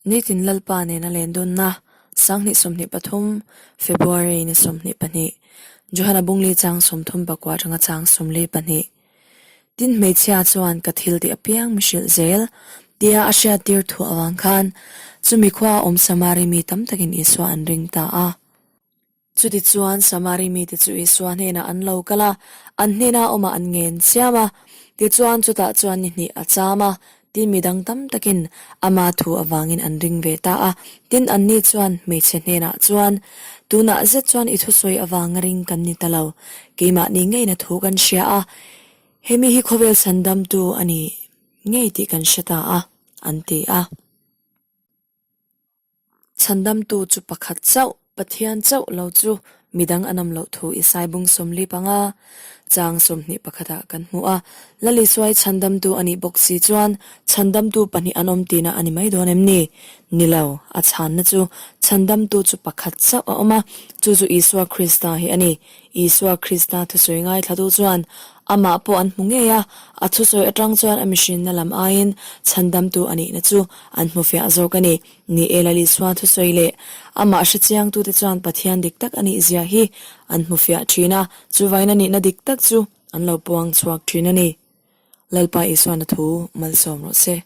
Nitin Lalpa nena lendunna, 2023, February ni 22, Johana Bungli chang 34 atanga chang 42. Tin hmeichhia chuan ka thil tih apiang mi hrilh zel tia a hriattir thu avang khan chumi khua awm Samari mi tam takin Isua an ring ta a. Chutichuan Samari mite chu Isua hnenah an lo kal a, an hnena awmah an ngen chiam a. Tichuan chutah chuan ni hnih a cham a, tin mi dang tam takin ama thu avangin an ring ve ta a. Tin anni chuan hmeichhe hnenah chuan, Tunah zet chuan i thusawi avanga ring kan ni ta lo, keimahni ngeina thu kan hria a, hemi hi khawvel chhandamtu a ni ngei tih kan hre ta a, an ti a. Chhandamtu chu pakhat chauh, Pathian chauh lo chu midang an awm loh thu Isai bung 45, chang 21 ah kan hmu a. Lal Isuai chhandamtu a nih bawk si chuan chhandamtu pahnih an awm tihna a ni mai dawn em ni? Ni lo, a chhanna chu chhandamtu chu pakhat chauh a awm a, chu chu Isua Krista hi a ni. Isua Krista thusawi ngaithlatu chuan amah pawh an hmu ngei a, a thusawi atang chuan a mihrinna lam aiin chhandamtu a nihna chu an hmu fiah zawk a ni. Ni e, Lal Isua thusawi leh amah hrechiangtute chuan Pathian dik tak a nih zia hi an hmu fiah thin a, chuvain a nihna dik tak chu an lo puang chhuak thin a ni. Lalpa Isuana thu malsawm rawh se.